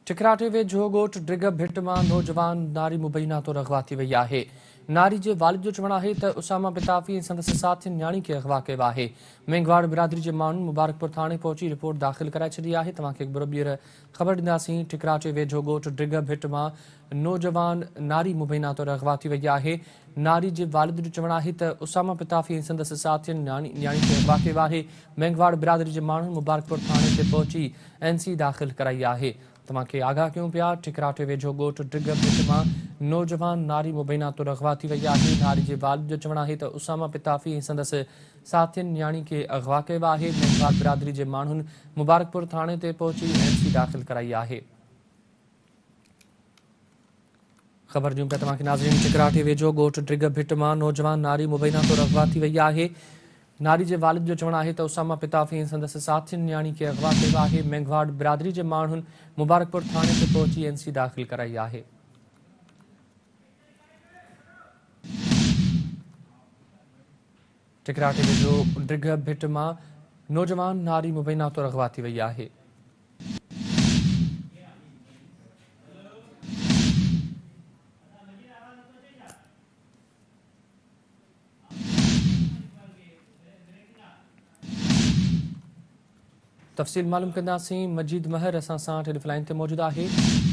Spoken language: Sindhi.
ٺڪراٺي ويجهو ڳوٺ ڊگهه ڀٽ مان نوجوان ناري مبينا طور اغوا ٿي وئي آهي. ناري جي والد جو چوڻ آهي ته اسامه پتافي ۽ سندس ساٿين نياڻي کي اغوا ڪيو آهي. مينگهواڙ برادري جي ماڻهن مبارڪپور ٿاڻي پهچي رپورٽ داخل ڪرائي ڇڏي آهي. توهان کي هڪ ڀيرو ٻيهر خبر ڏينداسين ٺڪراٺي ويجهو ڳوٺ ڊگهه ڀٽ مان نوجوان ناري مبينا طور اغوا ٿي وئي آهي. ناري جي والد جو چوڻ آهي ته اسامه پتافي ۽ سندس ساٿين نياڻي کي اغوا ڪيو آهي. مينگهواڙ برادري جي ماڻهن مبارڪپور ٿاڻي تي پهچي اين سي داخل ڪرائي آهي. توهان کي آگاهه ڪيون پيا، ٺڪراٺي ويجهو ڳوٺ ڊگهه ڀٽ مان نوجوان ناري مبينا طور اغوا ٿي وئي آهي. ناري جي والد جو چوڻ آهي ته اسامه پتافي ۽ سندس ساٿين نياڻي کي اغوا ڪيو آهي. مينگهواڙ برادري جي ماڻهن مبارڪپور ٿاڻي تي پهچي اين سي داخل ڪرائي آهي. خبر ڏيون پيا توهان کي ناظرين ٺڪراٺي ويجهو ڳوٺ ڊگهه ڀٽ مان نوجوان ناري مبينا طور اغوا ٿي وئي آهي. ناري جي والد جو چوڻ آهي ته اسامه پتافي ۽ سندس ساٿين نياڻي کي اغوا ڪيو آهي. مينگهواڙ برادري جي ماڻهن مبارڪپور ٿاڻي تي پهچي اين سي داخل ڪرائي آهي. ٺڪراٺي ويجهو ڊگهه ڀٽ مان نوجوان ناري مبينا طور اغوا ٿي وئي آهي. تفصيل معلوم ڪنداسين مجيد مهر اسان سان ٽيليفون لائين تي موجود آهي.